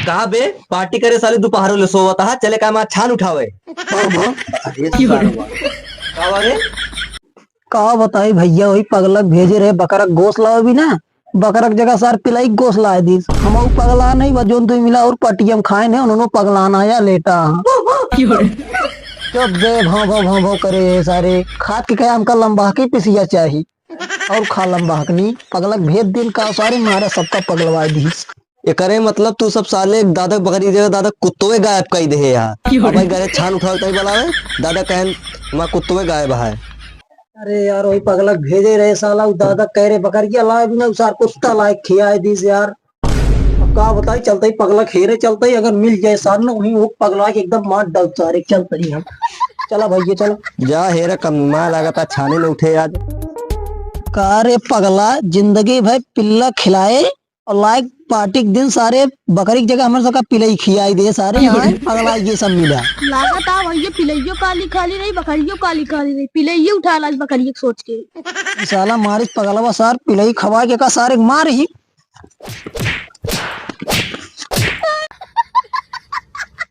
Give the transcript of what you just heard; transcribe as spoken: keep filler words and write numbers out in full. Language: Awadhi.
कहा बे, पार्टी करे साले, दुपहरो ले सोवत हा, चले का माँ छान उठावे। अरे सारवा। का बा रे? का बताई भइया, वही पगलक भेजे रहे बकरक गोस लावे भी ना, बकरक जगह सार पिलइक गोस लाए दीस। हमहू पगलान ही बा, जौन तू मिला और पटियम खाए ने, उन्होंने पगलान आया लेटा। चुप बे, भाव भाव भाव भाव करे सारे। खात के कहे हमका लंबा के पिसिया चाही। और खा लंबा हकनी, पगलक भेज दिन का सारे मारे सबका पगलवा दीस। एकरे मतलब तू सब साले दादा बकरी जगह दादा कुत्तवे गायब कई दे यार। अब भाई घरे छान उठावे तई बोलावे, दादा कहन माँ कुत्तवे गायब है। अरे यार, वही पगलक भेजे रहे साला, उ दादा कह रहे बकरिया लाए बिना, उ सार कुत्ता लाए खियाए दीस यार। अब का बताई, चलते ही पगलक हेरे चलते ही, अगर मिल जाए सार न, वहीं वो पगला के एकदम मार डाल सारे, चलते ही हम। चला भइया, चला। जा हेरा कम, माँ लागता छाने न उठे आज। का रे पगला, जिंदगी भर पिल्ला खिलाए और लाइक पार्टी के दिन सारे बकरी के जगह हमरे सबका पिलई खियाई दे सारे, यहाँ पगला ये सब मिला। लागत आ भइया पिलइयो काली खाली रही, बकरियो काली खाली रही, पिलइये उठा लाज बकरिये के सोच के। ई साला मारिस पगलवा सार, पिलई खवा के का सारे मार ही।